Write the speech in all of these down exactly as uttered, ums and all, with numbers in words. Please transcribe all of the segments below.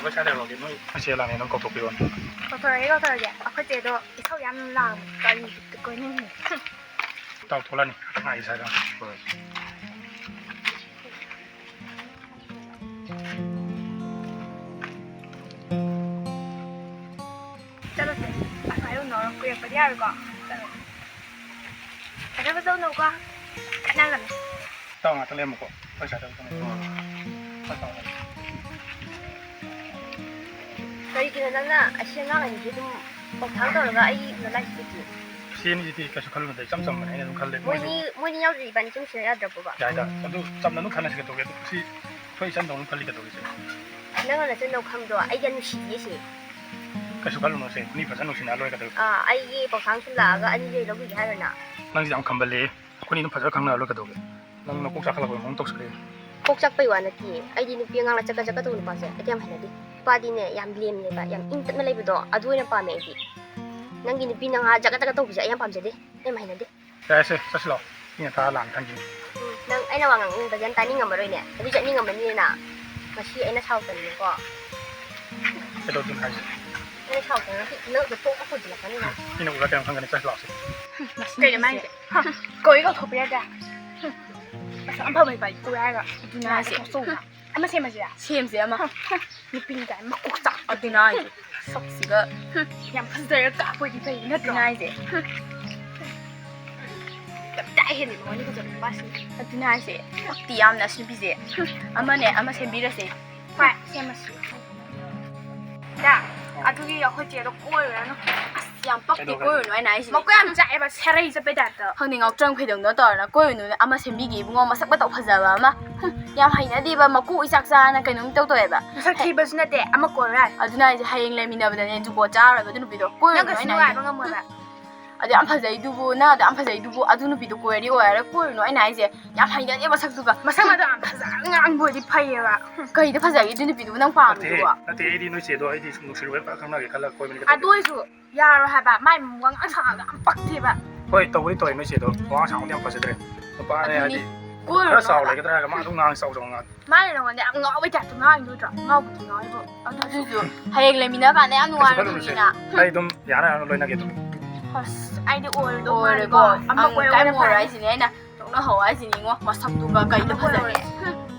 ꯂꯣꯏ ꯁ꯭ꯋꯥꯏꯗ ꯂꯧꯒꯦ, ꯅꯣꯏ ꯃꯁꯦ ꯂꯥꯛꯅꯦ, ꯅꯪ ꯀꯧꯊꯣꯛꯄꯤꯔꯣꯅꯦ꯫ ꯀꯧꯊꯣꯔꯛꯑꯒꯦ, ꯀꯧꯊꯣꯔꯛꯑꯒꯦ꯫ ꯑꯩꯈꯣꯏ ꯆꯦꯗꯣ ꯏꯁꯧ ꯌꯥꯝ ꯂꯥꯡꯉꯦ꯫ ꯀꯔꯤ ꯕꯤꯠꯇ ꯀꯣꯏꯅꯤꯡꯉꯤ? ꯇꯥꯎ ꯊꯣꯛꯂꯛꯑꯅꯤ꯫ ꯉꯥꯏ ꯁ꯭ꯋꯥꯏꯗ꯫ ꯍꯣꯏ꯫ ꯆꯠꯂꯣꯁꯦ꯫ ꯑꯁ꯭ꯋꯥꯏ ꯎꯅꯧꯔ ꯀꯨꯏꯔꯛꯄꯗꯤ ꯌꯥꯔꯣꯏꯀꯣ꯫ ꯆꯠꯂꯣ꯫ ꯐꯖ ꯐꯖ ꯎꯅꯧꯀꯣ꯫ ꯈꯠꯅꯒꯅꯨ꯫ ꯇꯥꯎ ꯉꯥꯛꯇ ꯂꯩꯔꯝꯃꯨꯀꯣ꯫ ꯑꯩꯈꯣꯏ ꯁ꯭ꯋꯥꯏꯗ ꯎꯅꯧꯀꯣ꯫ ꯍꯣꯏ, ꯇꯥꯎ꯫ ꯀꯔꯤꯒꯤꯅꯣ ꯅꯪꯅ ꯑꯁꯤ ꯑꯉꯥꯡ ꯑꯅꯤꯁꯦ ꯑꯗꯨꯝ ꯄꯪꯊꯥꯡ ꯇꯧꯔꯒ ꯑꯩ ꯎꯅ ꯂꯥꯛꯏꯁꯤꯗꯤ? ꯁꯤ ꯑꯅꯤꯁꯤꯗꯤ ꯀꯩꯁꯨ ꯈꯜꯂꯨꯅꯨꯗ, ꯏꯆꯝ ꯆꯝꯕꯅꯦ, ꯑꯩꯅ ꯑꯗꯨꯝ ꯈꯜꯂꯦ꯫ ꯃꯣꯏꯅꯤ, ꯃꯣꯏꯅꯤ ꯌꯥꯎꯗ꯭ꯔꯗꯤ ꯏꯕꯥꯅꯤ ꯆꯨꯝꯁꯤꯔ ꯌꯥꯗ꯭ꯔꯕꯣꯕ? ꯌꯥꯏꯗ, ꯑꯗꯨ ꯆꯝꯅ ꯑꯗꯨꯝ ꯈꯟꯅꯁꯤ ꯀꯩꯗꯧꯒꯦ? ꯑꯗꯨ ꯁꯤ ꯑꯩꯈꯣꯏ ꯏꯆꯝ ꯆꯝꯅ ꯑꯗꯨꯝ ꯈꯜꯂꯤ ꯀꯩꯗꯧꯒꯦ ꯁꯤ? ꯅꯪꯅ ꯅꯆꯟꯗꯧ ꯈꯪꯗ꯭ꯔꯣ? ꯑꯩ ꯌꯥꯝ ꯅꯨꯡꯁꯤꯗꯤꯌꯦ ꯁꯤ꯫ ꯀꯩꯁꯨ ꯈꯜꯂꯨꯅꯨꯁꯦ, ꯃꯤ ꯐꯖꯅ ꯅꯨꯡꯁꯤꯅ ꯂꯣꯏꯔꯦ ꯀꯩꯗꯧꯔꯒꯦ? ꯑꯥ, ꯑꯩꯒꯤ ꯄꯥꯎꯁꯥꯡ ꯁꯨꯝ ꯂꯥꯛꯑꯒ ꯑꯅꯤꯗꯩ ꯂꯧꯕꯤꯒꯦ ꯍꯥꯏꯔꯣ ꯅꯪ? ꯅꯪꯁꯦ ꯌꯥꯝ ꯈꯝꯕꯜꯂꯦ꯫ ꯑꯩꯈꯣꯏꯅꯤ ꯑꯗꯨꯝ ꯐꯖꯅ ꯈꯪꯅꯔ ꯂꯣꯏꯔꯦ ꯀꯩꯗꯧꯔꯒꯦ? ꯅꯪ ꯅꯀꯣꯛ ꯆꯥꯈꯠꯂꯛꯄꯩ ꯃꯑꯣꯡ ꯇꯧꯁꯜꯂꯛꯑꯦ꯫ ꯀꯣꯛ ꯆꯥꯛꯄꯩ ꯋꯥ ꯅꯠꯇꯤꯌꯦ꯫ ꯑꯩꯗꯤ ꯅꯨꯄꯤ ꯑꯉꯥꯡꯅ ꯆꯀꯠ ꯆꯀꯠ ꯇꯧꯕ ꯅꯨꯄꯥꯁꯦ ꯑꯩꯗꯤ ꯌꯥꯝ ꯍꯩꯅꯗꯦ꯫ ꯅꯨꯄꯥꯗꯤꯅꯦ ꯌꯥꯝ ꯂꯦꯝꯅꯦꯕ, ꯌꯥꯝ ꯏꯪ ꯇꯞꯅ ꯂꯩꯕꯗꯣ ꯑꯗꯨ ꯑꯣꯏꯅ ꯄꯥꯝꯃꯦ ꯑꯩꯗꯤ꯫ ꯅꯪꯒꯤ ꯅꯨꯄꯤ ꯅꯍꯥ ꯆꯀꯠ ꯆꯀꯠ ꯇꯧꯕꯁꯦ ꯑꯩ ꯌꯥꯝ ꯄꯥꯝꯖꯗꯦ꯫ ꯑꯩ ꯌꯥꯝ ꯍꯩꯅꯗꯦ꯫ ꯌꯥꯔꯦꯁꯦ, ꯆꯠꯁꯤ ꯂꯥꯛꯑꯣ꯫ ꯃꯤ ꯉꯟꯇꯥ ꯂꯥꯛꯑꯅꯤ ꯈꯪꯉꯤꯅꯦ꯫ ꯎꯝ, ꯅꯪ ꯑꯩꯅ ꯋꯥ ꯉꯥꯡꯅꯤꯡꯕꯁꯦ ꯌꯥꯝ ꯇꯥꯅꯤꯡꯉꯝꯃꯔꯣꯏꯅꯦ꯫ ꯑꯗꯨ ꯆꯠꯅꯤꯡꯉꯝꯃꯅꯤꯅ꯫ ꯉꯁꯤ ꯑꯩꯅ ꯁꯥꯎꯔꯛꯄꯅꯤꯅꯀꯣ꯫ ꯀꯩꯗꯧꯗꯣꯏꯅꯣ ꯍꯥꯏꯁꯦ? ꯑꯩꯅ ꯁꯥꯎꯔꯛꯄꯅꯤ ꯉꯁꯤ ꯅꯪ ꯑꯗꯨ ꯊꯣꯛ ꯍꯧꯖꯤꯜꯂꯛꯀꯅꯤ ꯅꯪ꯫ ꯃꯤꯅ ꯎꯔ ꯀꯩꯅꯣ ꯈꯪꯒꯅꯤ, ꯆꯠꯁꯤ ꯂꯥꯛꯑꯣꯁꯦ꯫ ꯀꯩꯅꯣ ꯃꯥꯏꯁꯦ? ꯀꯧꯏ ꯀꯧꯊꯣꯛꯄ ꯌꯥꯗꯦ꯫ ꯑꯁ, ꯑꯐꯕ ꯏꯄꯥ ꯏꯄꯨ ꯍꯥꯏꯔꯒ꯫ ꯑꯗꯨꯅ ꯍꯥꯏꯁꯦ꯫ ꯑꯃ ꯁꯦꯝꯃꯁꯤꯔꯥ? ꯁꯦꯝꯁꯦ ꯑꯃ꯫ ꯅꯨꯄꯤ ꯀꯥꯏꯅ ꯃꯀꯣꯛ ꯆꯥꯛꯄ꯫ ꯑꯗꯨꯅ ꯍꯥꯏꯁꯦ꯫ ꯁꯛꯁꯤꯒ꯫ ꯌꯥꯝ ꯐꯖꯔ ꯀꯥꯞꯄꯣꯏꯗꯤ ꯐꯩ ꯅꯠꯇ꯭ꯔꯣ? ꯑꯗꯨꯅ ꯍꯥꯏꯁꯦ꯫ ꯌꯥꯝ ꯇꯥ ꯍꯦꯜꯂꯦ ꯃꯉꯣꯟꯗ ꯐꯖꯕ ꯅꯨꯄꯥꯁꯤꯡ꯫ ꯑꯗꯨꯅ ꯍꯥꯏꯁꯦ꯫ ꯄꯛꯇꯤ ꯌꯥꯝꯅ ꯑꯁꯤ ꯅꯨꯄꯤꯁꯦ꯫ ꯑꯃꯅꯦ, ꯑꯃ ꯁꯦꯝꯕꯤꯔꯁꯦ꯫ ꯍꯣꯏ, ꯁꯦꯝꯃꯁꯤ꯫ ꯗꯥ, ꯑꯗꯨꯒꯤ ꯑꯩꯈꯣꯏ ꯆꯦꯗꯣ ꯀꯣꯏꯔꯨꯔꯅꯨ꯫ ꯑꯁ, ꯌꯥꯝ ꯄꯛꯇꯦ, ꯀꯩꯗꯧꯔꯒꯦ? ꯀꯣꯏꯔꯨꯅꯨ ꯑꯩꯅ ꯍꯥꯏꯁꯤꯗꯤ꯫ ꯃꯀꯣꯛ ꯌꯥꯝ ꯆꯥꯛꯑꯦꯕ, ꯁꯦꯔꯩ ꯆꯠꯄꯩ ꯇꯥꯏꯞꯇ꯫ ꯈꯪꯗꯦ, ꯉꯥꯎꯇ꯭ꯔꯪ ꯈꯩꯗꯧꯅ ꯇꯧꯔꯅ ꯀꯣꯏꯔꯨꯅꯨ, ꯑꯃ ꯁꯦꯝꯕꯤꯒꯦ ꯏꯕꯨꯡꯉꯣ, ꯃꯁꯛ ꯃꯇꯧ ꯐꯖꯕ ꯑꯃ꯫ ꯍꯨꯝ, ꯌꯥꯝ ꯍꯩꯅꯗꯦꯕ, ꯃꯀꯣꯛ ꯏꯆꯥꯛ ꯆꯥꯛꯑꯅ ꯀꯩꯅꯣꯝ ꯏꯇꯧ ꯇꯧꯋꯦꯕ꯫ ꯃꯁꯛ ꯊꯤꯕꯁꯨ ꯅꯠꯇꯦ, ꯑꯃ ꯀꯣꯏꯔꯣ ꯌꯥꯔꯦ꯫ ꯑꯗꯨꯅ ꯍꯥꯏꯁꯦ, ꯍꯌꯦꯡ ꯂꯩꯃꯤꯟꯅꯕꯗꯅꯦ ꯖꯨꯒꯣꯠ ꯆꯥꯔꯣꯏꯕ ꯑꯗꯨ ꯅꯨꯄꯤꯗꯣ꯫ ꯀꯣꯏꯔꯨꯅꯨ ꯅꯪꯒꯁꯨ ꯑꯩꯅ ꯍꯥꯏꯁꯦ꯫ ꯅꯨꯡꯉꯥꯏꯕ ꯉꯝꯃꯣꯏꯕ꯫ ꯑꯗꯨ ꯌꯥꯝ ꯐꯖꯩꯗꯨꯕꯨ, ꯅꯪ ꯑꯗꯨ ꯌꯥꯝ ꯐꯖꯩꯗꯨꯕꯨ, ꯑꯗꯨ ꯅꯨꯄꯤꯗꯣ ꯀꯣꯏꯔꯗꯤ ꯑꯣꯏꯔꯔꯣꯏ, ꯀꯣꯏꯔꯨꯅꯨ ꯑꯩꯅ ꯍꯥꯏꯁꯦ꯫ ꯌꯥꯝ ꯍꯩꯅꯗꯦ ꯃꯁꯛꯇꯨꯒ꯫ ꯃꯁꯛ ꯃꯇꯧ ꯌꯥꯝ ꯐꯖꯅ ꯉꯥꯡꯕ ꯑꯣꯏꯗꯤ ꯐꯩꯌꯦꯕ꯫ ꯀꯔꯤꯗ ꯐꯖꯒꯦ ꯑꯗꯨ ꯅꯨꯄꯤꯗꯨꯕꯨ ꯅꯪ ꯅꯠꯇꯦ, ꯄꯥꯝꯃꯤꯗꯨꯕꯣ? ꯅꯠꯇꯦ, ꯑꯩꯗꯤ ꯅꯣꯏ ꯆꯦꯗꯣ ꯑꯩꯗꯤ ꯁꯨꯝ ꯅꯨꯡꯁꯤꯔꯨꯕꯩ ꯄꯨꯔꯥ ꯈꯪꯅꯒꯦ ꯈꯜꯂꯒ ꯀꯣꯏꯕꯅꯤ ꯑꯗꯨ ꯀꯩꯗꯧꯔꯒꯦ? ꯑꯣꯏꯁꯨ ꯌꯥꯔꯣꯏ ꯍꯥꯏꯕ, ꯃꯥꯏ ꯋꯥꯉꯥꯡ ꯁꯉꯥꯡꯗꯣ ꯌꯥꯝ ꯄꯛꯇꯦꯕ꯫ ꯍꯣꯏ, ꯇꯧꯕꯗꯤ ꯇꯧꯋꯦ ꯅꯣꯏ ꯆꯦꯗꯣ, ꯋꯥꯉꯥꯡ ꯁꯉꯥꯡꯗꯤ ꯌꯥꯝ ꯐꯖꯗ꯭ꯔꯦ꯫ ꯅꯨꯄꯥꯅꯦ ꯑꯗꯨꯅꯤ꯫ ꯍꯥꯏꯗꯤ ꯀꯣꯏꯔꯨꯅꯣ ꯈꯔ ꯆꯥꯎ ꯍꯥꯏꯕ꯫ ꯂꯩꯒꯗ꯭ꯔꯥ ꯍꯥꯏꯔꯒ ꯃꯥ ꯑꯗꯨꯝ ꯉꯥꯡ ꯆꯥꯎ ꯆꯥꯎ ꯉꯥꯡ꯫ ꯃꯥꯅ ꯅꯉꯣꯟꯗ ꯌꯥꯝ ꯉꯥꯎꯕꯩ ꯇꯥꯏꯞꯇ ꯉꯥꯡꯉꯤꯗꯣ ꯅꯠꯇ꯭ꯔꯣ? ꯉꯥꯎꯕꯨꯗꯤ ꯉꯥꯎꯋꯦꯕꯣ꯫ ꯑꯗꯨꯁꯨ ꯑꯗꯨꯏꯁꯨ ꯍꯌꯦꯡ ꯂꯩꯃꯤꯟꯅꯔ ꯀꯥꯟꯗ ꯌꯥꯝ ꯀꯩꯁꯨ ꯅꯨꯡꯉꯥꯏꯅ ꯈꯜꯂꯨꯅꯨꯁꯦ꯫ ꯊꯦꯡꯅꯩꯅ꯫ ꯑꯩ ꯑꯗꯨꯝ ꯌꯥꯅ ꯌꯥꯅ ꯂꯣꯏꯅꯒꯦ ꯑꯗꯨꯝ꯫ ꯑꯁ, ꯑꯩꯗꯤ ꯑꯣꯏꯔꯣꯏꯗꯧ ꯑꯣꯏꯔꯣꯏꯀꯣ꯫ ꯃꯥꯜꯂꯦꯀꯣ꯫ ꯑꯃ ꯑꯪ, ꯀꯣꯏꯍꯧꯕꯅ ꯀꯥꯏꯃꯣꯔ ꯐꯔꯦ꯫ ꯍꯥꯏꯁꯤꯅꯦ ꯑꯩꯅ ꯅꯣꯛꯅꯍꯧ ꯍꯥꯏꯁꯤꯅꯤꯉꯣ꯫ ꯃꯁꯛꯇꯨꯒ ꯀꯩꯗ ꯑꯃ ꯐꯖꯅꯤ꯫ ꯀꯣꯏꯍꯧꯔꯦ꯫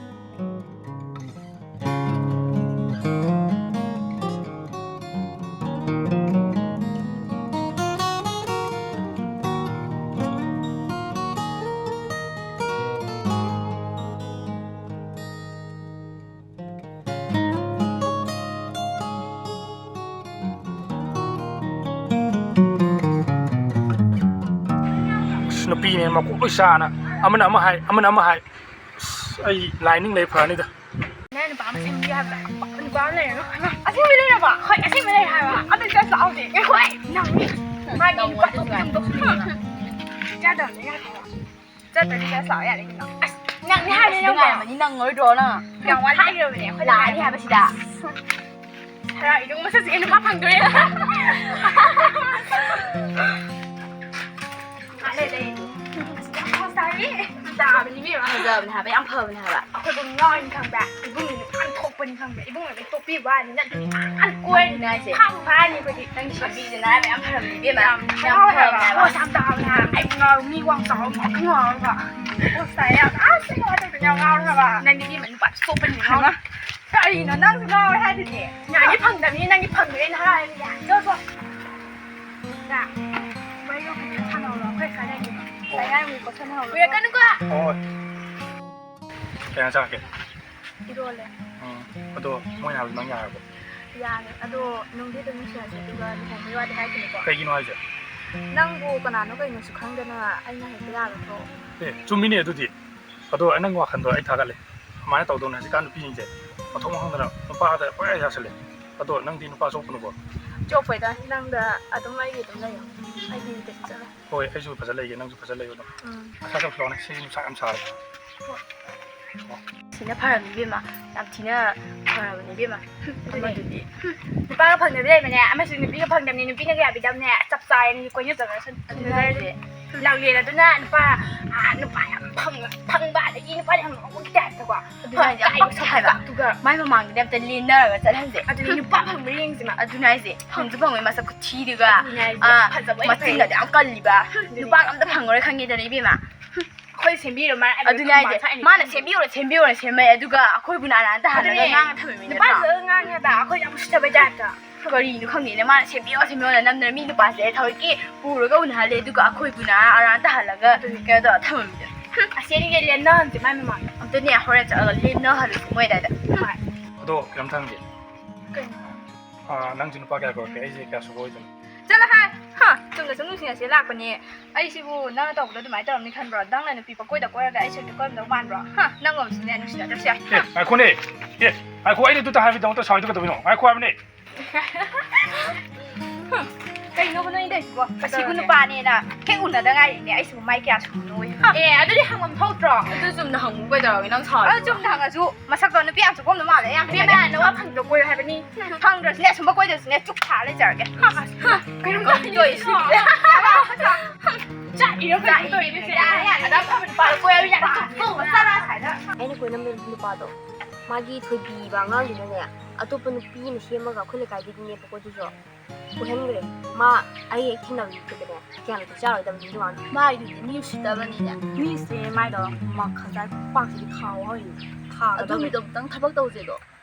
ꯑꯁ, ꯅꯨꯄꯤꯅꯦ ꯃꯀꯣꯛ ꯂꯣꯏ ꯆꯥꯅ꯫ ꯑꯃꯅ ꯑꯃ ꯍꯥꯏ, ꯑꯃꯅ ꯑꯃ ꯍꯥꯏ꯫ ꯑꯁ, ꯑꯩ ꯂꯥꯏ ꯅꯤꯡ ꯂꯩ ꯐꯔꯅꯤꯗ꯫ ꯅꯪ ꯅꯨꯄꯥ ꯑꯃ ꯁꯦꯝꯕꯤꯌꯨ ꯍꯥꯏꯕ꯫ ꯅꯨꯄꯥ ꯑꯃ ꯂꯩꯔꯒ꯫ ꯑꯁꯦꯡꯕ ꯂꯩꯔꯕ? ꯍꯣꯏ, ꯑꯁꯦꯡꯕ ꯂꯩ ꯍꯥꯏꯕ꯫ ꯑꯗꯨ ꯆꯠ ꯂꯥꯛꯑꯣꯁꯦ꯫ ꯉꯥꯏꯈꯣ, ꯑꯩ ꯅꯪ ꯃꯥꯒꯤ ꯅꯨꯄꯥ ꯊꯣꯛꯄ ꯌꯥꯝ ꯇꯧꯁꯤꯟꯅꯩꯕ꯫ ꯆꯥꯗꯕꯅꯦ, ꯌꯥꯗꯕ꯫ ꯆꯠꯇ꯭ꯔꯗꯤ ꯆꯠ ꯂꯥꯛꯑꯣ ꯌꯥꯔꯦ ꯀꯩꯅꯣ꯫ ꯑꯁ, ꯅꯪꯅꯦ ꯍꯥꯏꯕꯅꯦ ꯑꯁ, ꯅꯪꯕꯣ꯫ ꯅꯨꯡꯉꯥꯏꯔꯝꯃꯅꯤ, ꯅꯪꯉꯔꯣꯏꯗ꯭ꯔꯣ ꯅꯪ? ꯌꯥꯝ ꯋꯥꯠꯂꯤ꯫ ꯍꯥꯏꯈ꯭ꯔꯕꯅꯦ ꯑꯩꯈꯣꯏ ꯂꯥꯛꯑꯅꯤ ꯍꯥꯏꯕꯁꯤꯗ꯫ ꯍꯔꯥꯎ ꯏꯗꯨꯡ ꯃꯁꯛꯁꯤꯒ ꯅꯨꯄꯥ ꯐꯪꯗꯣꯔꯦ꯫ ꯉꯥꯛ ꯂꯩ ꯂꯩ꯫ ꯌꯥꯝ ꯐꯖꯔꯦ꯫ ꯐꯖꯕꯅꯤ ꯏꯕꯦꯝꯃ꯫ ꯐꯖꯕꯅꯦ ꯍꯥꯏꯕ, ꯌꯥꯝ ꯐꯕꯅꯦ ꯍꯥꯏꯕ꯫ ꯑꯩꯈꯣꯏꯕꯨ ꯉꯥꯎꯔꯤꯅꯤ ꯈꯪꯕ꯭ꯔꯥ? ꯏꯕꯨꯡꯒꯤ ꯅꯨꯄꯥ ꯌꯥꯝ ꯊꯣꯛꯄꯅꯤ ꯈꯪꯕ꯭ꯔꯥ? ꯏꯕꯨꯡꯅ ꯂꯣꯏ ꯇꯣꯛꯄꯤꯕ ꯋꯥꯅꯤ, ꯅꯠꯇ꯭ꯔꯗꯤ ꯐꯥꯅ ꯀꯣꯏꯔꯅꯤ꯫ ꯑꯗꯨꯅꯦ ꯍꯥꯏꯁꯦ꯫ ꯐꯥꯕꯨ ꯐꯥꯔꯅꯤ ꯑꯩꯈꯣꯏꯗꯤ꯫ ꯅꯪꯒꯤ ꯁꯦꯝꯕꯤꯁꯦ ꯅꯔꯥꯏꯕꯛ ꯌꯥꯝ ꯐꯔꯕꯅꯤ ꯏꯕꯦꯝꯃ꯫ ꯌꯥꯝ ꯌꯥꯝ ꯍꯔꯥꯎꯋꯦ ꯐꯔꯕꯅꯦ ꯍꯥꯏꯕ꯫ ꯍꯥꯏꯕ꯫ ꯄꯣꯁ ꯌꯥꯝ ꯆꯥꯎꯔꯕꯅꯦ ꯍꯥꯏꯕ꯫ ꯑꯩ ꯉꯥꯎꯔ-, ꯃꯤ ꯋꯥꯡ ꯆꯥꯎꯔ ꯑꯃ ꯉꯥꯎꯔꯒ꯫ ꯄꯣꯁ ꯇꯥꯏ ꯌꯥꯝ, ꯑꯁ, ꯑꯩ ꯀꯃꯥꯏꯅ ꯇꯧꯗꯣꯏꯅꯣ? ꯌꯥꯝ ꯉꯥꯎꯔꯦ ꯍꯥꯏꯕ꯫ ꯅꯪꯗꯤ ꯏꯕꯦꯝꯃ ꯅꯨꯄꯥ ꯆꯣꯞꯄꯅꯤ ꯍꯥꯏꯕ꯫ ꯀꯔꯤꯅꯣ ꯅꯪꯁꯨ ꯉꯥꯎꯔꯦ ꯍꯥꯏꯗꯨꯗꯤ? ꯅꯪꯗꯤ ꯐꯪꯗꯕꯅꯤ, ꯅꯪꯗꯤ ꯐꯪꯗꯣꯏꯅꯦ ꯍꯥꯏꯔꯤꯅꯦ꯫ ꯆꯣ, ꯆꯣ꯫ ꯗꯥ, ꯋꯥꯔꯤꯗꯣ ꯐꯖꯅ ꯁꯥꯟꯅꯍꯧꯔꯣ, ꯑꯩꯈꯣꯏ ꯁ꯭ꯋꯥꯏꯗ ꯂꯩꯔꯤꯕ꯫ ꯂꯥꯏꯔꯤꯛ ꯌꯥꯝ ꯀꯣꯠꯁꯟꯅꯍꯧꯔꯣ꯫ ꯀꯨꯏꯔꯛꯀꯅꯨꯀꯣ꯫ ꯍꯣꯏ꯫ ꯀꯩ ꯏꯟꯖꯥꯡ ꯆꯥꯔꯛꯀꯦ? ꯏꯔꯣꯜꯂꯦ꯫ ꯎꯝ, ꯑꯗꯣ ꯃꯣꯏꯅ ꯍꯥꯏꯕꯗꯣ ꯅꯪ ꯌꯥꯔꯕꯣ? ꯌꯥꯔꯦ, ꯑꯗꯣ ꯅꯨꯡꯗꯤ ꯑꯗꯨꯝ ꯅꯨꯡꯁꯤꯅꯁꯦ, ꯑꯗꯨꯒ ꯂꯨꯍꯣꯡꯕꯒꯤ ꯋꯥꯗꯤ ꯍꯥꯏꯈꯤꯅꯨꯀꯣ꯫ ꯀꯩꯒꯤꯅꯣ ꯍꯥꯏꯁꯦ? ꯅꯪꯕꯨ ꯀꯅꯥꯅꯣ ꯀꯩꯅꯣꯁꯨ ꯈꯪꯗꯅ ꯑꯩꯅ ꯍꯦꯛꯇ ꯌꯥꯒꯗ꯭ꯔꯣ? ꯑꯦ, ꯆꯨꯝꯃꯤꯅꯦ ꯑꯗꯨꯗꯤ꯫ ꯑꯗꯣ ꯅꯪ ꯋꯥꯈꯜꯗꯣ ꯑꯩ ꯊꯥꯒꯠꯂꯦ꯫ ꯑꯗꯨꯃꯥꯏꯅ ꯇꯧꯗꯧꯅꯦ꯫ ꯍꯧꯖꯤꯛꯀꯥꯟ ꯅꯨꯄꯤꯁꯤꯡꯁꯦ ꯃꯊꯣꯡ ꯈꯪꯗꯅ ꯅꯨꯄꯥꯗ ꯄꯪꯌꯥ ꯌꯥꯁꯜꯂꯦ꯫ ꯑꯗꯣ ꯅꯪꯗꯤ ꯅꯨꯄꯥ ꯆꯣꯞꯄꯅꯨꯀꯣ꯫ ꯆꯣꯞꯄꯣꯏꯗ, ꯅꯪꯗ ꯑꯗꯨꯝ ꯑꯩꯒꯤ ꯑꯗꯨꯝ ꯂꯩꯌꯣ꯫ ꯑꯩꯗꯤ ꯀꯩꯁꯨ ꯆꯠꯂꯣꯏ꯫ ꯍꯣꯏ, ꯑꯩꯁꯨ ꯐꯖ ꯂꯩꯒꯦ, ꯅꯪꯁꯨ ꯐꯖ ꯂꯩꯌꯨ ꯑꯗꯨꯝ꯫ ꯎꯝ꯫ ꯅꯁꯥ ꯆꯧꯁꯤꯜꯂꯛꯑꯣꯅꯦ, ꯁꯤ ꯅꯨꯡꯁꯥ ꯌꯥꯝ ꯁꯥꯔꯦ꯫ ꯍꯣꯏ꯫ ꯊꯤꯅ ꯐꯔꯕꯅꯤ ꯏꯕꯦꯝꯃ, ꯌꯥꯝ ꯊꯤꯅ ꯐꯔꯕꯅꯤ ꯏꯕꯦꯝꯃ꯫ ꯑꯗꯨꯅꯦ꯫ ꯑꯃꯗꯨꯗꯤ꯫ ꯅꯨꯄꯥꯒ ꯐꯪꯗꯕꯤ ꯂꯩꯕꯅꯦ, ꯑꯃꯁꯨ ꯅꯨꯄꯤꯒ ꯐꯪꯗꯕꯅꯤ, ꯅꯨꯄꯤꯅꯒ ꯌꯥꯕꯤꯗꯕꯅꯦ, ꯆꯞ ꯆꯥꯔꯦ, ꯅꯪꯁꯨ ꯀꯣꯏꯅꯖꯔꯁꯅꯨ꯫ ꯑꯗꯨꯅꯦ ꯍꯥꯏꯁꯦ꯫ ꯂꯥꯡꯂꯦꯟ ꯑꯗꯨꯅ ꯅꯨꯄꯥ, ꯑꯥ, ꯅꯨꯄꯥ ꯌꯥꯝ ꯐꯪ-, ꯐꯪꯕ, ꯅꯨꯄꯥ ꯌꯥꯝ ꯉꯥꯎꯕꯒꯤ ꯇꯥꯏꯞꯇꯀꯣ꯫ ꯑꯗꯨꯅ ꯍꯥꯏꯁꯦ, ꯌꯥꯝ ꯄꯛꯇꯦ ꯍꯥꯏꯕ꯫ ꯀꯥꯛꯇꯨꯒ꯫ ꯃꯥꯏ ꯃꯃꯥꯡꯗꯅꯦ ꯑꯝꯇ ꯂꯦꯟꯅꯔꯒ ꯆꯠꯍꯟꯁꯦ꯫ ꯑꯗꯨꯅꯦ, ꯅꯨꯄꯥ ꯐꯪꯕ꯭ꯔꯥ ꯌꯦꯡꯁꯤ ꯃꯥ꯫ ꯑꯗꯨꯅ ꯍꯥꯏꯁꯦ, ꯐꯪꯁꯨ ꯐꯪꯉꯣꯏ, ꯃꯁꯛ ꯈꯨꯊꯤꯗꯨꯒ꯫ ꯑꯗꯨꯅꯦ ꯍꯥꯏꯁꯦ, ꯑꯥ, ꯐꯖꯕ ꯑꯣꯏꯅ ꯃꯆꯤꯟꯒꯗꯤ ꯌꯥꯝ ꯀꯜꯂꯤꯕ꯫ ꯑꯗꯨꯅꯦ꯫ ꯅꯨꯄꯥ ꯑꯝꯇ ꯐꯪꯉꯔꯣꯏ ꯈꯪꯉꯦꯗꯅ, ꯏꯕꯦꯝꯃ꯫ ꯑꯩꯈꯣꯏ ꯁꯦꯝꯕꯤꯔꯣ, ꯃꯥ ꯑꯗꯨꯅꯦ ꯍꯥꯏꯁꯦ, ꯃꯥ ꯃꯥꯅ ꯁꯦꯝꯕꯤꯔꯣ, ꯁꯦꯝꯕꯤꯔꯣ, ꯁꯦꯝꯃꯦ, ꯑꯗꯨꯒ ꯑꯩꯈꯣꯏꯕꯨꯅ ꯑꯔꯥꯟꯇ ꯍꯜꯂꯒ ꯑꯗꯨꯅꯦ꯫ ꯉꯥꯡꯉ ꯊꯝꯃꯤꯃꯤꯅꯦ ꯅꯨꯄꯥ ꯅꯠꯇ꯭ꯔꯣ? ꯐꯖꯅ ꯉꯥꯡꯉꯦ ꯍꯥꯏꯕ, ꯑꯩꯈꯣꯏ ꯌꯥꯝ ꯎꯁꯤꯠꯇꯕꯩ ꯇꯥꯏꯞꯇ꯫ ꯀꯔꯤꯅꯣ ꯈꯪꯗꯦꯅꯦ, ꯃꯥꯅ ꯁꯦꯝꯕꯤꯌꯣ, ꯁꯦꯝꯕꯤꯌꯣꯅ ꯅꯝꯗꯅ ꯃꯤ ꯅꯨꯄꯥꯁꯦ ꯊꯑꯣꯏꯀꯤ ꯄꯨꯔꯒ ꯎꯅꯍꯜꯂꯦ, ꯑꯗꯨꯒ ꯑꯩꯈꯣꯏꯕꯨꯅ ꯑꯔꯥꯟ ꯇꯥꯍꯜꯂꯒ ꯑꯗꯨꯅꯦ꯫ ꯀꯩꯅꯣ ꯇꯧꯔ ꯊꯝꯃꯝꯃꯤꯗꯣ꯫ ꯑꯁꯤ ꯑꯅꯤꯁꯦ ꯂꯦꯟꯅꯍꯟꯁꯦ ꯃꯥꯏ ꯃꯃꯥꯡꯗ꯫ ꯑꯝꯇꯅꯦ, ꯍꯣꯔꯦꯟ ꯆꯠꯂꯒ ꯂꯦꯟꯅꯍꯜꯂꯁꯤ ꯃꯣꯏ ꯑꯗꯥꯏꯗ꯫ ꯍꯣꯏ꯫ ꯑꯗꯣ ꯀꯩꯅꯣꯝꯇ ꯍꯪꯒꯦ꯫ ꯀꯩꯅꯣ? ꯑꯥ, ꯅꯪꯁꯦ ꯅꯨꯄꯥ ꯀꯌꯥ ꯀꯣꯏꯔꯛꯀꯦ? ꯑꯩꯁꯦ ꯀꯌꯥ ꯁꯨꯕ ꯑꯣꯏꯗꯣꯏꯅꯣ? ꯆꯠꯂꯣ ꯍꯥꯏ! ꯍꯥ? ꯆꯨꯝꯅ ꯁꯨꯝ ꯅꯨꯡꯁꯤꯅꯁꯦ ꯂꯥꯛꯄꯅꯦ꯫ ꯑꯩꯁꯤꯕꯨ ꯅꯪꯅ ꯇꯧꯕꯗꯣ ꯑꯗꯨꯃꯥꯏꯅ ꯇꯧꯔꯝꯅꯤ ꯈꯟꯕ꯭ꯔꯣ? ꯅꯪꯅ ꯅꯨꯄꯤ ꯄꯪꯀꯣꯏꯗ ꯀꯣꯏꯔꯒ ꯑꯩꯁꯨ ꯍꯦꯛꯇ ꯀꯣꯏꯔꯝꯗꯧ ꯃꯥꯟꯕ꯭ꯔꯣ? ꯍꯥ? ꯅꯪꯒꯨꯝꯕꯁꯤꯅꯦ ꯅꯨꯡꯁꯤꯅꯗ꯭ꯔꯁꯨ ꯌꯥꯏ꯫ ꯑꯦ, ꯉꯥꯏꯈꯣꯅꯦ꯫ ꯑꯦ, ꯉꯥꯏꯈꯣ, ꯑꯩꯅ ꯑꯗꯨꯇ ꯍꯥꯏꯕꯒꯤꯗꯃꯛꯇ ꯁꯥꯎꯔꯤꯗꯣ ꯀꯩꯗꯧꯕꯤꯅꯣ? ꯉꯥꯏꯈꯣ ꯍꯥꯏꯕꯅꯦ꯫ ꯀꯩꯅꯣꯕ ꯅꯣꯏ ꯇꯧꯏꯁꯤꯕꯣ? ꯑꯁꯤꯕꯨ ꯀꯩꯗꯧꯔꯒꯦ? ꯅꯨꯄꯥꯅꯦꯅ ꯍꯦꯛ ꯎꯅꯗ ꯉꯥꯏꯔꯤꯅꯦ, ꯑꯩꯁꯤꯕꯨ ꯃꯥꯏ ꯀꯌꯥ ꯁꯨꯕꯅꯣ? ꯑꯦ, ꯑꯗꯨꯗꯤ ꯍꯪꯐꯝ ꯊꯣꯛꯇ꯭ꯔꯣ? ꯑꯗꯨ ꯆꯨꯝꯅ ꯍꯪꯉꯨ ꯀꯩꯗꯧꯔꯒꯦ? ꯅꯪ ꯁꯥꯎꯔꯤꯗꯣ? ꯑꯗꯨ ꯆꯨꯝꯅ ꯍꯪꯉꯁꯨ ꯃꯁꯛꯇꯣ ꯅꯨꯄꯤ ꯌꯥꯝ ꯆꯨꯞꯄꯝꯗꯧ ꯃꯥꯜꯂꯦ, ꯌꯥꯝ ꯏꯕꯦꯝꯃ, ꯐꯖꯩ꯫ ꯅꯋꯥ ꯐꯪꯗ꯭ꯔꯣ? ꯀꯣꯏꯌꯣ ꯍꯥꯏꯕꯅꯤ꯫ ꯐꯪꯗ꯭ꯔꯁꯨꯅꯦ, ꯑꯁꯨꯝꯕ ꯀꯣꯏꯗ꯭ꯔꯁꯨꯅꯦ, ꯆꯨꯞ ꯊꯥ ꯂꯩꯖꯔꯒꯦ꯫ ꯀꯩꯅꯣ ꯀꯩꯅꯣ ꯇꯧꯔꯤꯁꯤꯕꯣ? ꯆꯥꯛꯏꯔꯣ ꯀꯩꯅꯣ ꯇꯧꯔꯤꯁꯦ? ꯌꯥꯔꯦ, ꯌꯥꯔꯦ, ꯑꯗꯨꯝ ꯐꯕ ꯅꯨꯄꯥꯗꯣ ꯀꯣꯏꯔꯣ, ꯌꯥꯔꯦ, ꯆꯨꯞꯄꯣ, ꯆꯠꯂꯣ ꯑꯁ꯭ꯋꯥꯏꯗ꯫ ꯑꯩꯅ ꯀꯣꯏꯅꯕ ꯅꯨꯄꯥꯗꯣ, ꯃꯥꯒꯤ ꯊꯣꯏꯕꯤꯕ ꯑꯉꯥꯡꯗꯨꯅꯅꯦ, ꯑꯇꯣꯞꯄ ꯅꯨꯄꯤ ꯑꯃ ꯁꯦꯝꯃꯒ ꯑꯩꯈꯣꯏ ꯂꯩꯀꯥꯏꯗꯒꯤꯅꯦꯕꯀꯣ, ꯑꯗꯨꯁꯨ ꯀꯣꯏꯍꯟꯈ꯭ꯔꯦ꯫ ꯃꯥ ꯑꯩ ꯍꯦꯛ ꯊꯦꯡꯅꯕꯗꯨꯗꯅꯦ, ꯀꯌꯥꯝ ꯃꯇꯤꯛ ꯆꯥꯔꯣꯏꯗꯕꯅꯤ ꯑꯗꯨ ꯋꯥꯅꯤ꯫ ꯃꯥꯏꯗꯨꯗꯤ ꯃꯤ ꯎꯁꯤꯠꯇꯕꯅꯤꯅꯦ꯫ ꯃꯤꯁꯦ ꯃꯥꯏꯗꯣ ꯃꯈꯥꯗ ꯈꯨꯄꯥꯛꯁꯤꯗꯤ ꯊꯥꯎ ꯍꯧꯔꯤꯅꯦ꯫ ꯊꯥꯒꯗꯕꯅꯤ꯫ ꯑꯗꯨ ꯅꯨꯃꯤꯠꯇꯣ ꯑꯃꯨꯛꯇꯪ ꯊꯕꯛ ꯇꯧꯁꯦꯗꯣ꯫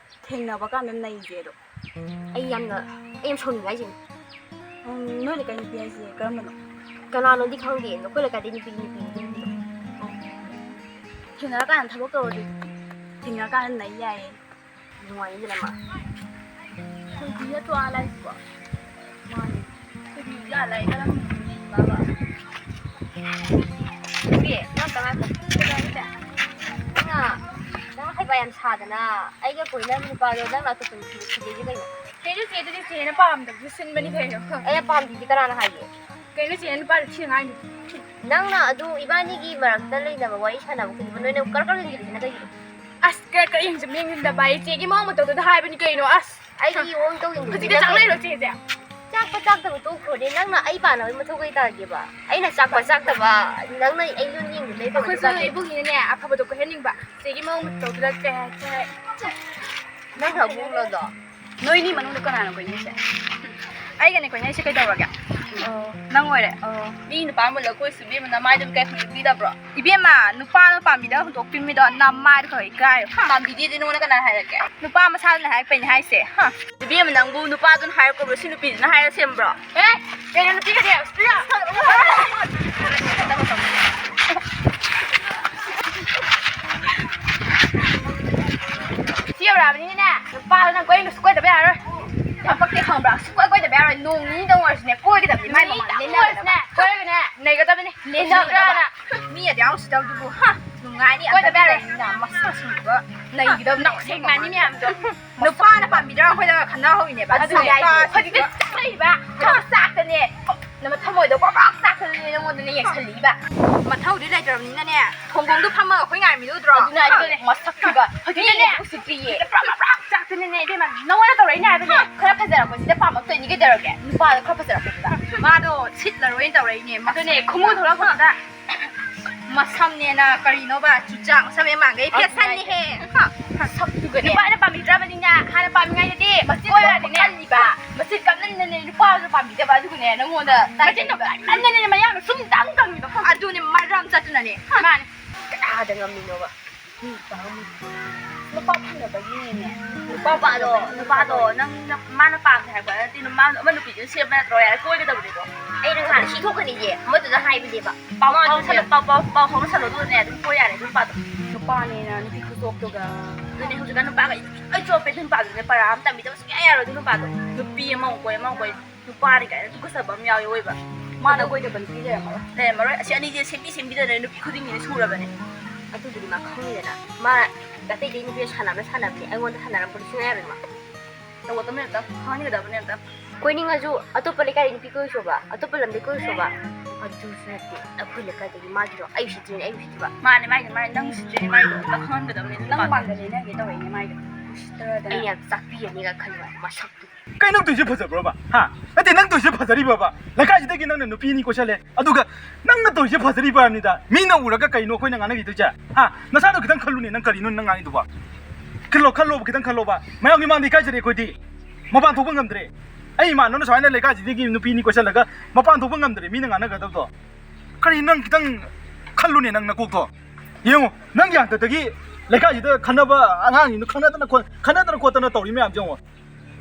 ꯊꯦꯡꯅꯕ ꯀꯥꯟꯗ ꯅꯩꯁꯦꯗꯣ꯫ ꯑꯩ ꯌꯥꯝꯅ, ꯑꯩ ꯌꯥꯝ ꯁꯥꯎꯅꯤꯡꯉꯦ ꯍꯥꯏꯁꯤꯅꯤ꯫ ꯎꯝ, ꯅꯣꯏ ꯂꯩꯀꯥꯏ ꯅꯨꯄꯤ ꯍꯥꯏꯁꯦ ꯀꯔꯝꯕꯅꯣ? ꯀꯅꯥꯅꯣꯗꯤ ꯈꯪꯗꯦ, ꯑꯗꯣ ꯑꯩꯈꯣꯏ ꯂꯩꯀꯥꯏꯗꯤ ꯅꯨꯄꯤꯗꯤ ꯅꯨꯄꯤꯅꯤ꯫ ꯊꯦꯡꯅꯔꯀꯥꯟꯗ ꯊꯕꯛ ꯇꯧꯔꯗꯤ ꯊꯦꯡꯅꯔꯀꯥꯟꯗ ꯅꯩ ꯌꯥꯏꯌꯦ꯫ ꯅꯨꯡꯉꯥꯏꯅꯤꯗꯅ ꯃꯥ꯫ ꯊꯣꯏꯕꯤ ꯅꯠꯇ꯭ꯔꯣ ꯑꯥ ꯂꯥꯛꯏꯁꯤꯕꯣ? ꯃꯥꯅꯦ꯫ ꯊꯣꯏꯕꯤ ꯂꯥ ꯂꯥꯛꯏ ꯀꯔꯝꯕ ꯅꯨꯄꯤꯅꯣ ꯃꯥꯕꯣ? ꯅꯨꯄꯤ, ꯅꯪ ꯀꯃꯥꯏ ꯇꯧ-, ꯀꯩꯗꯧꯔꯒꯦ? ꯅꯪꯅ, ꯅꯪ ꯍꯩꯄꯥ ꯌꯥꯝ ꯁꯥꯗꯅ, ꯑꯩꯒ ꯀꯣꯏꯅꯕ ꯅꯨꯄꯥꯗꯣ ꯅꯪꯅ ꯑꯇꯣꯞꯄ ꯅꯨꯄꯤꯗ ꯊꯤꯗꯣꯏꯁꯦ ꯀꯩꯅꯣ? ꯀꯩꯅꯣ ꯆꯦ, ꯑꯗꯨꯗꯤ ꯆꯦꯅ ꯄꯥꯝꯗꯕꯁꯨ ꯁꯤꯟꯕꯅꯤ ꯀꯩꯅꯣ꯫ ꯑꯩꯅ ꯄꯥꯝꯗꯦꯗꯤ ꯀꯅꯥꯅ ꯍꯥꯏꯒꯦ? ꯀꯩꯅꯣ ꯆꯦꯅ ꯅꯨꯄꯥꯗꯣ ꯊꯤꯅꯉꯥꯏꯅꯤ? ꯅꯪꯅ ꯑꯗꯨ ꯏꯕꯥꯅꯤꯒꯤ ꯃꯔꯛꯇ ꯂꯩꯅꯕ ꯋꯥꯔꯤ ꯁꯥꯟꯅꯕ ꯈꯨꯗꯤꯡꯃꯛ ꯅꯣꯏꯅ ꯀꯔꯛ ꯀꯔꯛ ꯌꯦꯡꯁꯤꯜꯂꯤꯁꯤꯅ ꯀꯩꯒꯤꯅꯣ? ꯑꯁ, ꯀꯔꯛ ꯀꯔꯛ ꯌꯦꯡꯁꯤꯟꯕ ꯌꯦꯡꯁꯤꯟꯗꯕ ꯍꯥꯏ, ꯆꯦꯒꯤ ꯃꯑꯣꯡ ꯃꯇꯧꯗꯨꯗ ꯍꯥꯏꯕꯅꯤ ꯀꯩꯅꯣ꯫ ꯑꯁ, ꯑꯩꯒꯤ ꯃꯑꯣꯡ ꯃꯇꯧ ꯌꯦꯡꯁꯤꯟꯕ ꯍꯧꯖꯤꯛꯇꯤ ꯅꯠꯇꯦ꯫ ꯆꯥꯛ ꯂꯩꯔꯣ ꯆꯦꯁꯦ? ꯆꯥꯛꯄ ꯆꯥꯛꯇꯕ ꯇꯣꯛꯈ꯭ꯔꯣꯅꯦ, ꯅꯪꯅ ꯑꯩ ꯄꯥꯟꯅꯕꯒꯤ ꯃꯊꯧ ꯀꯩ ꯇꯥꯒꯦꯕ? ꯑꯩꯅ ꯆꯥꯛꯄ ꯆꯥꯛꯇꯕ, ꯅꯪꯅ ꯑꯩ ꯌꯨꯝ ꯌꯦꯡꯗ ꯂꯩꯕ ꯑꯩꯈꯣꯏꯁꯨ ꯃꯊꯧ ꯇꯥꯒꯦ? ꯏꯕꯨꯡꯒꯤꯅꯅꯦ ꯑꯐꯕꯗꯣ ꯀꯣꯏꯍꯟꯅꯤꯡꯕ꯫ ꯆꯦꯒꯤ ꯃꯑꯣꯡ ꯃꯇꯧꯗꯨꯗ ꯀꯩ ꯍꯥꯏ-, ꯀꯩ ꯍꯥꯏ-, ꯅꯪ ꯑꯃꯨꯛ ꯂꯣꯗꯣ? ꯅꯣꯏꯅꯤ ꯃꯅꯨꯡꯗ ꯀꯅꯥꯅꯣ ꯀꯣꯏꯅꯩꯁꯦ? ꯑꯩꯒꯅꯦ ꯀꯣꯏꯅꯩꯁꯦ ꯀꯩꯗꯧꯔꯒꯦ? ꯑꯣ꯫ ꯅꯪ ꯑꯣꯏꯔꯦ꯫ ꯑꯣ꯫ ꯃꯤ ꯅꯨꯄꯥ ꯑꯃ ꯂꯧꯀꯣꯏꯁꯨ ꯏꯕꯦꯝꯃ ꯅꯃꯥꯏꯗꯣ ꯀꯩ ꯈꯨꯝꯕꯤꯗꯕ꯭ꯔꯣ? ꯏꯕꯦꯝꯃ, ꯅꯨꯄꯥꯅ ꯄꯥꯝꯕꯤꯗ ꯍꯨꯟꯗꯣꯛꯄꯤꯔꯝꯃꯤꯗꯣ ꯅꯃꯥꯏꯗꯣ ꯈꯔ ꯏꯀꯥꯏꯌꯣ꯫ ꯍꯥ? ꯄꯥꯝꯕꯤꯗꯦꯗꯤ ꯅꯉꯣꯟꯗ ꯀꯅꯥ ꯍꯥꯏꯔꯛꯀꯦ? ꯅꯨꯄꯥ ꯃꯁꯥꯗꯨꯅ ꯍꯥꯏꯔꯛꯄꯩꯅꯦ ꯍꯥꯏꯁꯦ꯫ ꯍꯥ? ꯏꯕꯦꯝꯃ, ꯅꯪꯕꯨ ꯅꯨꯄꯥꯗꯨꯅ ꯍꯥꯏꯔꯛꯄ꯭ꯔꯣ, ꯁꯤ ꯅꯨꯄꯤꯗꯨꯅ ꯍꯥꯏꯔ ꯁꯦꯝꯕ꯭ꯔꯣ? ꯑꯦ, ꯀꯩꯅꯣ ꯅꯨꯄꯤꯒꯗꯤ ꯌꯥꯝ ꯁꯤꯠꯇ꯭ꯔꯤꯔꯣ? ꯁꯤ ꯌꯧꯔꯛꯑꯕꯅꯤꯅꯅꯦ, ꯅꯨꯄꯥꯗꯣ ꯅꯪ ꯀꯣꯏꯅ ꯁꯨꯛꯀꯣꯏꯗꯕ ꯌꯥꯔꯣꯏ꯫ ꯌꯥꯝ ꯄꯛꯇꯦ ꯈꯪꯕ꯭ꯔꯥ? ꯁꯨꯛꯀꯣꯏ ꯀꯣꯏꯗꯕ ꯌꯥꯔꯣꯏ꯫ ꯅꯣꯡ ꯅꯤꯅꯤꯗꯪ ꯑꯣꯏꯔꯁꯨꯅꯦ, ꯀꯣꯏꯒꯗꯕꯅꯤ꯫ ꯃꯥꯏ ꯃꯃꯥꯡ ꯅꯤꯅꯤꯗꯪ ꯂꯦꯟꯅꯒꯗꯕꯅꯤ꯫ ꯑꯣꯏꯔꯁꯨꯅꯦ, ꯀꯣꯏꯔꯒꯅꯦ, ꯅꯩꯒꯗꯕꯅꯤ꯫ ꯂꯦꯟꯅꯗ꯭ꯔꯥꯅ꯫ ꯃꯤ ꯑꯗꯨ ꯌꯥꯝ ꯎꯁꯤꯠꯇꯕꯗꯨꯕꯨ, ꯍꯥ? ꯅꯨꯡꯉꯥꯏꯅꯤ꯫ ꯀꯣꯏꯗꯕ ꯌꯥꯔꯣꯏ꯫ ꯑꯝꯇ ꯂꯩꯅ ꯃꯁꯛ ꯁꯤꯡꯗꯨꯒ ꯅꯩꯒꯗꯕꯅꯤ꯫ ꯅꯣꯛꯁꯦꯛ ꯃꯥꯟꯅꯤ ꯃꯌꯥꯝꯗꯣ꯫ ꯅꯨꯄꯥꯅ ꯄꯥꯝꯕꯤꯗ꯭ꯔꯥ ꯑꯩꯈꯣꯏꯗ ꯈꯟꯅꯍꯧꯔꯤꯅꯦꯕ꯫ ꯑꯗꯨꯅꯦ꯫ ꯅꯨꯄꯥꯁꯤꯡꯗꯣ꯫ ꯍꯧꯖꯤꯛꯇꯤ ꯆꯠꯂꯤꯕ꯫ ꯈꯔ ꯆꯥꯛꯇꯅꯦ꯫ ꯅꯪ ꯊꯃꯣꯏꯗꯣ ꯀ꯭ꯔꯣꯛ ꯀ꯭ꯔꯣꯛ ꯆꯥꯛꯇꯅꯅꯦ ꯅꯉꯣꯟꯗꯅꯦ ꯌꯦꯡꯁꯜꯂꯤꯕ꯫ ꯃꯊꯧꯗꯤ ꯂꯩꯇ꯭ꯔꯕꯅꯤꯅꯅꯦ, ꯊꯣꯡꯒꯣꯡꯗꯣ ꯐꯝꯃꯒ ꯑꯩꯈꯣꯏ ꯉꯥꯏꯔꯝꯃꯤꯗꯣ ꯎꯗ꯭ꯔꯣ? ꯑꯗꯨꯅꯦ ꯍꯥꯏꯁꯦ꯫ ꯃꯁꯛꯇꯨꯒ꯫ ꯍꯧꯖꯤꯛꯇꯤꯅꯦ꯫ ꯃꯤꯅ ꯎꯁꯤꯠꯇ꯭ꯔꯤꯌꯦ꯫ ꯄ꯭ꯔꯣꯛ ꯄ꯭ꯔꯣꯛ ꯆꯥꯛꯇꯅꯅꯦ ꯏꯕꯦꯝꯃ, ꯅꯉꯣꯟꯗ ꯇꯧꯔꯛꯏꯅꯦ ꯍꯥꯏꯕꯅꯦ꯫ ꯈꯔ ꯐꯖꯔꯛꯄꯁꯤꯗ ꯄꯥꯝꯃꯛꯇꯣꯏꯅꯤ ꯀꯩꯗꯧꯔꯒꯦ? ꯅꯨꯄꯥꯗꯣ ꯈꯔ ꯐꯖꯔꯛꯄꯁꯤꯗ꯫ ꯃꯥꯗꯣ ꯁꯤꯠꯂꯔꯣꯏꯅ ꯇꯧꯔꯛꯏꯅꯦ꯫ ꯑꯗꯨꯅꯦ, ꯃꯁꯛꯇꯨꯒ꯫ ꯈꯣꯡꯒꯨꯜ ꯊꯣꯛꯂꯛꯄꯗꯨꯗ꯫ ꯃꯁꯝꯅꯦꯅ ꯀꯔꯤꯅꯣꯕ, ꯆꯨꯆꯥꯛ ꯃꯁꯝ ꯌꯥꯝ ꯃꯥꯟꯈꯩ ꯑꯗꯨꯅꯦ ꯐꯦꯁꯟꯅꯤꯍꯦ꯫ ꯍꯥ, ꯁꯛꯇꯨꯒꯅꯦ꯫ ꯅꯨꯄꯥꯅ ꯄꯥꯝꯕꯤꯗ꯭ꯔꯕꯅꯤꯅ ꯍꯥꯟꯅ ꯄꯥꯝꯃꯤꯉꯩꯗꯗꯤ ꯃꯆꯤꯟ ꯀꯣꯏꯔꯗꯤꯅꯦ꯫ ꯀꯜꯂꯤꯕ꯫ ꯃꯆꯤꯟ ꯀꯟꯃꯟꯗꯅꯅꯦ ꯅꯨꯄꯥꯁꯨ ꯄꯥꯝꯕꯤꯗꯕ, ꯑꯗꯨꯒꯅꯦ ꯅꯉꯣꯟꯗ ꯃꯆꯤꯟꯗꯣ ꯇꯥꯏꯅꯕ꯫ ꯀꯟꯃꯟꯗꯅꯅꯦ ꯃꯌꯥꯡꯅ ꯁꯨꯝ ꯇꯪ ꯀꯪꯉꯤꯗꯣ꯫ ꯑꯗꯨꯅꯦ ꯃꯔꯝ ꯆꯠꯇꯅꯅꯦ꯫ ꯃꯥꯅꯦ꯫ ꯀꯅꯥꯗ ꯉꯝꯃꯤꯅꯣꯕ? ꯃꯤ ꯅꯨꯄꯥ ꯑꯃ ꯅꯨꯄꯥ ꯐꯪꯅꯕꯒꯤꯅꯦ꯫ ꯅꯨꯄꯥꯗꯣ, ꯅꯨꯄꯥꯗꯣ ꯅꯪ, ꯅꯪ, ꯃꯥꯅ ꯄꯥꯝꯗꯦ ꯍꯥꯏꯕ ꯅꯠꯇꯦ, ꯃꯥ ꯑꯃ ꯅꯨꯄꯤꯗꯨꯅ ꯁꯦꯝꯕ ꯅꯠꯇ꯭ꯔꯣ? ꯌꯥꯔꯦ, ꯀꯣꯏꯒꯗꯕꯅꯤꯀꯣ꯫ ꯑꯩꯅ ꯉꯍꯥꯟ ꯁꯤ ꯊꯣꯛꯀꯅꯤꯌꯦ, ꯑꯃꯗꯨꯗ ꯍꯥꯏꯕꯅꯦꯕ꯫ ꯄꯥꯎ, ꯄꯥꯎ ꯄꯥꯎ ꯁꯜꯂꯣ, ꯄꯥꯎ, ꯄꯥꯎ, ꯄꯥꯎ ꯐꯥꯎꯅ ꯁꯜꯂꯣ, ꯑꯗꯨꯒꯅꯦ ꯑꯗꯨꯝ ꯀꯣꯏ ꯌꯥꯔꯦ ꯑꯗꯨ ꯅꯨꯄꯥꯗꯣ꯫ ꯅꯨꯄꯥꯅꯦꯅ ꯅꯨꯄꯤ ꯈꯨꯆꯣꯞꯇꯨꯒ꯫ ꯑꯗꯨꯅꯦ ꯍꯧꯖꯤꯛꯀꯥꯟ ꯅꯨꯄꯥꯒ ꯂꯣꯏ ꯆꯣꯞꯄꯦ, ꯑꯗꯨ ꯅꯨꯄꯥꯗꯨꯅꯦ ꯄꯔꯥ ꯑꯃ ꯇꯝꯕꯤꯗꯕ ꯁꯨꯡꯌꯥ ꯌꯥꯔꯣꯏ, ꯑꯗꯨ ꯅꯨꯄꯥꯗꯣ꯫ ꯅꯨꯄꯤ ꯑꯃꯃꯨꯛ ꯀꯣꯏ, ꯑꯃꯃꯨꯛ ꯀꯣꯏ꯫ ꯅꯨꯄꯥꯅꯤ ꯀꯥꯏꯅ ꯇꯨꯀꯠꯆꯕ ꯑꯃ ꯌꯥꯎꯋꯦ ꯑꯣꯏꯕ꯫ ꯃꯥꯅ ꯑꯗꯨ ꯀꯣꯏꯗꯕ ꯅꯨꯄꯤ ꯂꯩꯔꯝꯃꯔꯣꯏ꯫ ꯂꯩꯔꯝꯃꯔꯣꯏ꯫ ꯑꯁꯤ ꯑꯅꯤꯁꯦ ꯁꯦꯝꯕꯤ ꯁꯦꯝꯕꯤꯗꯅ ꯅꯨꯄꯤ ꯈꯨꯗꯤꯡꯒꯤꯗꯤ ꯁꯨꯔꯕꯅꯦ꯫ ꯑꯗꯨꯕꯨꯗꯤ ꯃꯥ ꯈꯪꯉꯤꯗꯅ꯫ ꯃꯥ ꯑꯇꯩ ꯑꯇꯩ ꯅꯨꯄꯤꯒ ꯁꯥꯟꯅꯕꯅ ꯁꯥꯟꯅꯕꯅꯦ, ꯑꯩꯉꯣꯟꯗ ꯁꯥꯟꯅꯔꯝꯕꯗꯤ ꯁꯨꯡꯌꯥ ꯌꯥꯔꯣꯏ ꯃꯥ꯫ ꯇꯧꯒꯗꯕꯅꯦ ꯑꯝꯇ, ꯈꯪꯍꯟꯒꯗꯕꯅꯦ ꯑꯝꯇ꯫ ꯀꯣꯏꯅꯤꯡꯉꯁꯨ ꯑꯇꯣꯞꯄ ꯂꯩꯀꯥꯏꯗ ꯅꯨꯄꯤ ꯀꯣꯏꯔꯨꯁꯣꯕ, ꯑꯇꯣꯞꯄ ꯂꯝꯗ ꯀꯣꯏꯔꯨꯁꯣꯕ꯫ ꯑꯗꯨꯁꯨ ꯅꯠꯇꯦ, ꯑꯩꯈꯣꯏ ꯂꯩꯀꯥꯏꯗꯒꯤ ꯃꯥꯒꯤꯗꯣ ꯑꯩ ꯎꯁꯤꯠꯇ꯭ꯔꯤꯅꯦ, ꯑꯩ ꯎꯁꯤꯠꯇ꯭ꯔꯤꯕ꯫ ꯃꯥꯅꯦ, ꯃꯥꯏꯗꯣ, ꯃꯥꯏ, ꯅꯪ ꯎꯁꯤꯠꯇ꯭ꯔꯤꯅꯦ ꯃꯥꯏꯗꯣ, ꯑꯝꯇ ꯈꯪꯍꯟꯒꯗꯕꯅꯦ ꯑꯗꯨ ꯅꯪ ꯅꯨꯄꯥꯗꯣ꯫ ꯃꯥꯡꯖꯜꯂꯦ ꯅꯪꯒꯤ ꯇꯧꯔꯛꯏꯅꯦ ꯃꯥꯏꯗꯣ꯫ ꯑꯩꯅ ꯌꯥꯝ ꯆꯥꯛꯄꯤꯔꯅꯤꯒ ꯈꯟꯕ ꯃꯁꯛꯇꯨ꯫ ꯀꯩ ꯅꯪ ꯇꯧꯔꯤꯁꯦ ꯐꯖꯕ꯭ꯔꯣꯕ? ꯍꯥ? ꯅꯠꯇꯦ, ꯅꯪ ꯇꯧꯔꯤꯁꯦ ꯐꯖꯔꯤꯕ꯭ꯔꯕ? ꯂꯩꯀꯥꯏꯁꯤꯗꯒꯤ ꯅꯪꯅ ꯅꯨꯄꯤ ꯑꯅꯤ ꯀꯣꯏꯁꯜꯂꯦ, ꯑꯗꯨꯒ ꯅꯪꯅ ꯇꯧꯔꯤꯁꯦ ꯐꯖꯔꯤꯕ ꯍꯥꯏꯕꯅꯤꯗ꯫ ꯃꯤꯅ ꯎꯔꯒ ꯀꯩꯅꯣ ꯑꯩꯈꯣꯏꯅ ꯉꯥꯡꯅꯈꯤꯗꯣꯏꯁꯦ? ꯍꯥ? ꯅꯁꯥꯗꯣ ꯈꯤꯇꯪ ꯈꯜꯂꯨꯅꯦ, ꯅꯪ ꯀꯔꯤꯅꯣ ꯅꯪ ꯉꯥꯡꯉꯤꯗꯨꯕꯣ? ꯈꯜꯂꯣ, ꯈꯜꯂꯣꯕ, ꯈꯤꯇꯪ ꯈꯜꯂꯣꯕ꯫ ꯃꯌꯥꯝꯒꯤ ꯃꯥꯡꯗ ꯏꯀꯥꯏꯖꯔꯦ ꯑꯩꯈꯣꯏꯗꯤ꯫ ꯃꯄꯥꯟ ꯊꯣꯛꯄ ꯉꯝꯗ꯭ꯔꯦ꯫ ꯑꯩ ꯏꯃꯥꯟꯅꯕꯅ ꯁꯨꯃꯥꯏꯅ ꯂꯩꯀꯥꯏꯁꯤꯗꯒꯤ ꯅꯨꯄꯤ ꯑꯅꯤ ꯀꯣꯏꯁꯜꯂꯒ ꯃꯄꯥꯟ ꯊꯣꯛꯄ ꯉꯝꯗ꯭ꯔꯦ, ꯃꯤꯅ ꯉꯥꯡꯅꯒꯗꯕꯗꯣ꯫ ꯀꯔꯤ ꯅꯪ ꯈꯤꯇꯪ ꯈꯜꯂꯨꯅꯦ ꯅꯪ ꯅꯀꯣꯛꯇꯣ꯫ ꯌꯦꯡꯉꯣ, ꯅꯪꯒꯤ ꯍꯥꯛꯇꯛꯇꯒꯤ ꯂꯩꯀꯥꯏꯁꯤꯗ ꯈꯟꯅꯕ ꯑꯉꯥꯡꯁꯤꯡꯗꯣ ꯈꯪꯅꯗꯅ ꯈꯣꯠ-, ꯈꯟꯅꯗꯅ ꯈꯣꯠꯇꯅ ꯇꯧꯔꯤ ꯃꯌꯥꯝꯁꯦ ꯌꯦꯡꯉꯣ꯫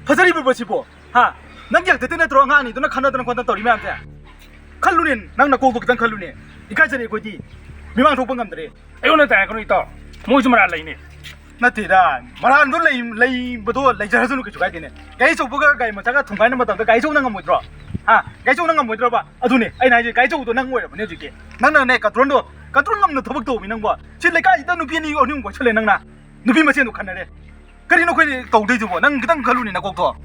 ꯐꯖꯔꯤꯕ꯭ꯔꯕ ꯁꯤꯕꯣ? ꯍꯥ? ꯅꯪꯒꯤ ꯍꯥꯛꯇꯛꯇ ꯅꯠꯇ꯭ꯔꯣ ꯑꯉꯥꯡ ꯑꯅꯤꯗꯨꯅ ꯈꯟꯅꯗꯅ ꯈꯣꯠꯇꯅ ꯇꯧꯔꯤ ꯃꯌꯥꯝꯁꯦ? ꯈꯜꯂꯨꯅꯦ, ꯅꯪ ꯅꯀꯣꯛꯇꯣ ꯈꯤꯇꯪ ꯈꯜꯂꯨꯅꯦ꯫ ꯏꯀꯥꯏꯖꯔꯦ ꯑꯩꯈꯣꯏꯗꯤ꯫ ꯃꯤꯃꯥꯡ ꯊꯣꯛꯄ ꯉꯝꯗ꯭ꯔꯦ꯫ ꯑꯩꯉꯣꯟꯗ ꯇꯥꯏ ꯀꯩꯅꯣ ꯏꯇꯥꯎ꯫ ꯃꯣꯏꯁꯨ ꯃꯔꯥꯜ ꯂꯩꯅꯦ꯫ ꯅꯠꯇꯦꯗ, ꯃꯔꯥꯟꯗꯣ ꯂꯩ-, ꯂꯩꯕꯗꯣ ꯂꯩꯖꯔꯁꯅꯨ, ꯀꯩꯁꯨ ꯀꯥꯏꯗꯦꯅꯦ꯫ ꯒꯥꯔꯤ ꯑꯆꯧꯕꯒ ꯒꯥꯔꯤ ꯃꯆꯥꯒ ꯊꯣꯡꯒꯥꯏꯅꯕ ꯃꯇꯝꯗ ꯒꯥꯔꯤ ꯑꯆꯧꯕꯅ ꯉꯝꯃꯣꯏꯗ꯭ꯔꯣ? ꯍꯥ? ꯒꯥꯔꯤ ꯑꯆꯧꯕꯅ ꯉꯝꯃꯣꯏꯗ꯭ꯔꯕ? ꯑꯗꯨꯅꯦ ꯑꯩꯅ ꯍꯥꯏꯁꯦ, ꯒꯥꯔꯤ ꯑꯆꯧꯕꯗꯣ ꯅꯪ ꯑꯣꯏꯔꯕꯅꯦ ꯍꯧꯖꯤꯛꯇꯤ꯫ ꯅꯪꯅꯅꯦ, ꯀꯟꯇ꯭ꯔꯣꯜꯗꯣ, ꯀꯟꯇ꯭ꯔꯣꯜ ꯉꯝꯅ ꯊꯕꯛ ꯇꯧꯕꯤ ꯅꯪꯕꯣ꯫ ꯁꯤ ꯂꯩꯀꯥꯏꯁꯤꯗ ꯅꯨꯄꯤ ꯑꯅꯤ ꯑꯍꯨꯝ ꯀꯣꯏꯁꯜꯂꯦ ꯅꯪꯅ꯫ ꯅꯨꯄꯤ ꯃꯁꯦꯟꯗꯣ ꯈꯟꯅꯔꯦ꯫ ꯀꯔꯤꯅꯣ ꯑꯩꯈꯣꯏꯅ ꯇꯧꯗꯣꯏꯗꯨꯕꯣ? ꯅꯪ ꯈꯤꯇꯪ ꯈꯜꯂꯨꯅꯦ ꯅꯀꯣꯛꯇꯣ꯫